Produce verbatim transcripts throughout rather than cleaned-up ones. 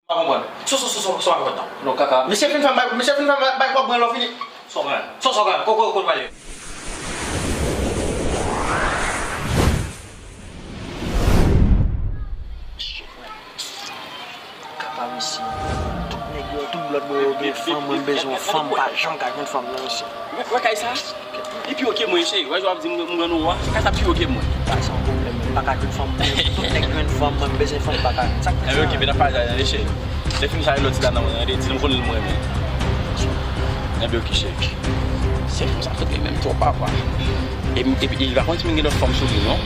M pa konprann. So, so, so, so, so, pa konprann non. Non, kaka. Misye fin fè m bay, misye fin fè m bay kòb mwen lè w fini. So, man. So, so, man. Ko, ko, ko, pale. Kaka, mesye. Tout nèg yo, tout lòt bò yo gen fanm, mwen bezwen yon fanm, pa janm ka jwenn fanm nan, mesye. Wè, wè kay sa? Li pi wo ke mwen, cheri. Wè, jan w ap di m, m rann ou a. Kay sa pi wo ke mwen. Pa sa yon pwoblèm, m pa ka jwenn fanm. Tout nèg jwenn fanm, mwen, m bezwen fanm, m pa ka. Sa k fè sa? Ebyen, oke, men n ap pale talè, cheri. Lè fini sa, lòt ti dam nan, mwen, di l m konnen l mwen renmen. Ebyen, oke, cheri. Se fanm sa fout li menm twòp, papa. E, e, e li pa konn si m gen lòt fanm sou li, non?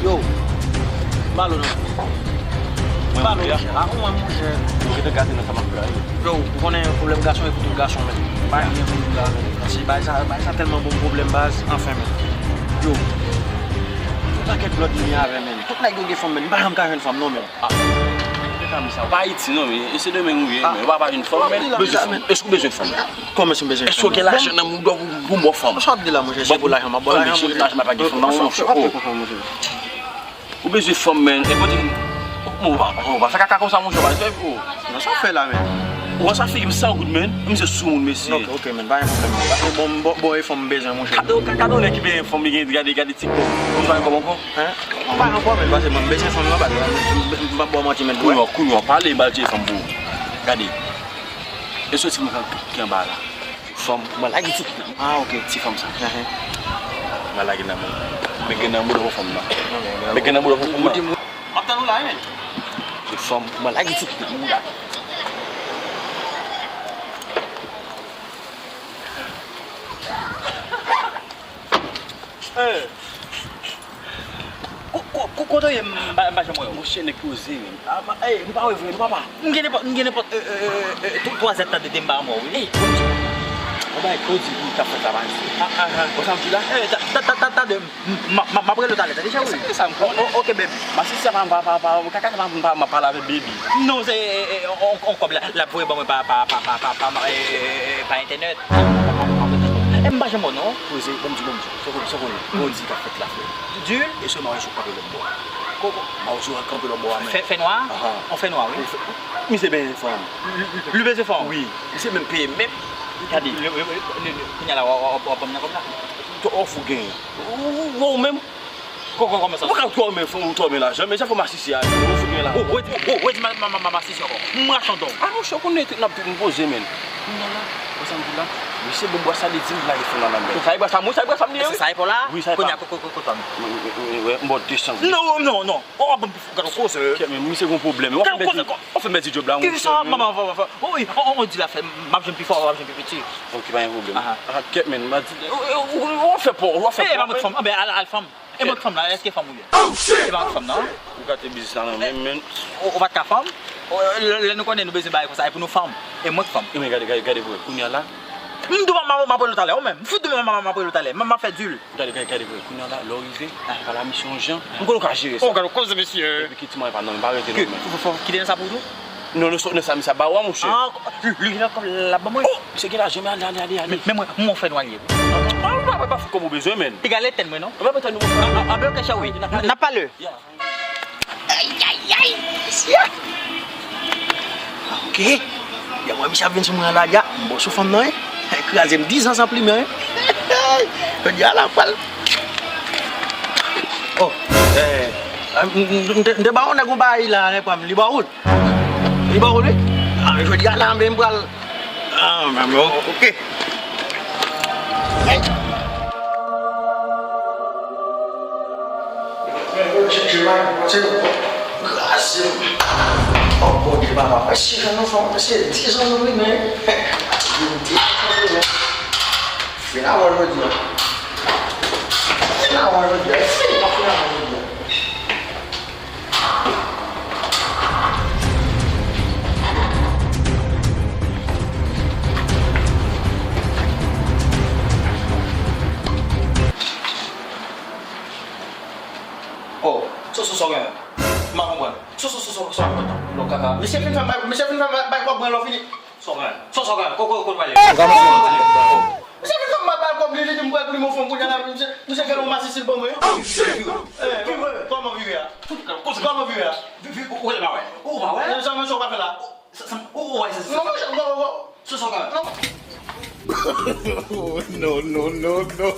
Yo, m pa lo non. Mwen, m pa lo, monchè. A, mwen, monchè. Ou gentan gate nan sa m ap fè a, wi. Yo, ou konnen pwoblèm gason e pou tout gason, men. Pa gen pwoblèm la, men. Paske bagay sa, bagay sa tèlman bon pwoblèm, baz, anfen, men. Yo, yon pakèt lòt vini avè, men. Tout nèg yo gen fanm, men. M pa janm ka jwenn fanm, non, men. Ah, se pa sa. Ou pa Ayiti, non, men. E se demen ou ye, men. Ou pa, pa jwenn fanm, men. Ou bezwen fanm. Èske ou bezwen fanm? Kòman si m bezwen fanm? Èske ou gen lajan nan mouda w pou, pou m ba w fanm? Sa w ap di la, monchè? Se pou lajan m ap ba w lajan, monchè. Lajan pa gen fanm nan, monchè. Ou ap fè konsa, monchè. Ou bezwen fanm, men. E kote, ou pa, ou pa fè kaka konsa, monchè, ou pa fè, oh. Non, sa w fè la, men? Ou wè sa figi m san goud, men. Misye sou moun, mesye. Ok, ok, men, pa gen pwoblèm, men. Bon, bon, bon, e fanm m bezwen, monchè. Gade, gade, gade, nèg ki bezwen fanm, li gen, gade, gade TikTok. Ou pa gen kòb ankò? Hein? Ou pa gen kòb ankò, men, paske mwen bezwen fanm nan, pa, m, m, m, m p ap ba w manti, men. Kounye a, kounye a, pale, m pral tcheke fanm pou ou. Gade. E soti mwen ki anba la. Fanm, mwen lage ti pitit. Ah, ok. Ti fanm sa. Ehe. Mwen lage nan men. Men gen nan mouda pou fanm nan. Men gen nan mouda pou fanm nan. M ap tann ou la, wi, men. Ti fanm, mwen lage ti pitit nan mouda. Eh. Ko-, ko-, ko-, kote w ye, m pa, m pa janm wè w. Monchè, nèg poze, men. Ah, ma, eh, nou pa wè vre, nou papa. M gen nenpòt, m gen nenpòt, eh, eh, eh, eh, twa zèt tande de m pa wè w, wi. Eh, bon Dye. Yon bagay poze wi k ap fèt la, pa isit. Ah, ah, ah. Wè sa m di la? Eh, ta, ta, ta, ta, tande, m, m, m, m ap rele w talè, tande, cheri. Sa, sa m konnen. Oh, oh, ok, baby. Masisi sa pa, pa, pa, pa, kaka sa pa, pa, m ap pale avèk baby. Non, se, eh, eh, on, on kòb la, l ap voye ban mwen pa, pa, pa, pa, pa, pa, eh, eh, eh, pa entènèt. E m pa janm wè w non. Poze, bon, m di, bon, m di. Sa w konnen, sa w konnen. Bon, m di, sa k ap fèt la, frè. Di l. E sèlman wè sou kanpe lòt bò a. Koko. M a wè sou kanpe lòt bò a, men. Fè, fè nwa? Aha. On fè nwa, wi. Misye bezwen fanm. Li, li, li bezwen fanm? Wi. Misye menm peye menm. Gade. Kounye a la, w a, w a, w a ban m nan kòb la. Ou fou genyen. Ou, ou, ou menm. Kò, kò, kòman sa? Ou pa ka twò men fon, ou twò men lajan, men jan fò masisi a, ou fout men lajan. Oh, redi, oh, redi ma, ma, ma, ma, masisi ankò. M rache yon don. Ah, monchè, ou konnen n ap tout m poze, men. Kounye a la, wè sa m di la? Misye bon bwa sa li di m lage fon nan men. Sa e bwa sa, mwen, sa e bwa sa m li ye, wi. Sa e pa w la? Wi, sa e pa m. Kounye a, ko, ko, ko, ko, ko, ko. Wi, wi, wi, wi, m ba w de san. Non, non, non. Oh, ban m pifò, gad yon koze. Kè, men misye gon pwoblèm. Gad yon koze, ko. W ap fè m pèdi djòb la, monchè. Ki sa, manman, manman, manman? Wi, on, on, on di la fè, m ap jwenn pi fò, w ap jwenn pi piti. Ok, pa gen pwoblèm. Aha. Ah, kèt, men, m a di, ou, ou, ou, ou fè pa w, ou ap fè pa w. E, pa mòd fanm. Anben, al, al fanm. E mòd fanm la, èske fanm ou ye? Oh, shit! E pa mòd fanm nan. Ou gate biznis la nan men, men. Ou, ou pa t ka fanm? Ou, lè, lè nou konnen nou bezwen bagay konsa, e pou nou fanm. E mòd fanm. E men gade, gade, gade pou wè. Kounye a la. M di w m ap, m ap, m ap rele w talè, ou menm. M fout di w m ap, m ap, m ap rele w talè. M, m ap fè dil. Gade, gade, gade pou wè. Kounye a la, lè w rive, pale a misye yon jan. M konnen w ka jere sa. Oh, gade koze, mesye. Epi kite mwen pa nan men, pa rete nan men. Fò, fò, fò kite nan sa pou ou tou? Non, non, non, sa misye ap ba w a, monchè. Ah, li, li gen kòb l ap ban mwen? Oh, misye gen lajan, men ale, ale, ale, ale. Men, men mwen, mwen fè nou al ye. Ah, ou pa, pa, pa fout kòb ou bezwen, men. Piga l etèn mwen, non? Ou pa etèn nou. Ah, ah, ah, ben, ok, cheri. N ap pale. Ya. Ay, ay, ay, mesye. Ok. Ya, mwen, misye ap vin sou mwen la, ya. M bon sou fanm nan, wi. Kraze m dizan san plimen, wi. Jodi a la, pral. Oh, eh, m, m, m te, m te ba yon nèg yon bagay la, nèg pa m, li ba ou l? Li ba ou l, wi? Ah, jodi a la, men m pral. Ah, men, men, ok. Hey. Men, yo, tcheke la, se kraze m. Oh, Bondye, papa, mesye, jan nou fè, mesye, dizan nou ri, men. Dizan nou ri, men. Fin avè w jodi a. Fin avè w jodi a. Fin, pa fin avè w jodi a. Oh, so, so, so, gen. M pa konprann. So, so, so, so, so, konprann. Non, kaka. Misye fin fè m bay, misye fin fè m bay, bay kòb mwen lè w fini. Sògàn. Sò, Sògàn, ko, ko, kote w ale? Sògàn, misye vin fè m mal kòb li, li di m pral pou li m yon fanm kounye a la, misye, misye gen yon masisi l ban mwen. Oh, shit! Eh, kòman vire a? Kòman vire a? Vi-, vi-, ou pa wè? Ou pa wè? Sa misye w ka fè la? Sa, sa, ou, ou, wè, se, se, non, non, non, non. Se sa w ka wè. Non. Oh, no, no, no, no.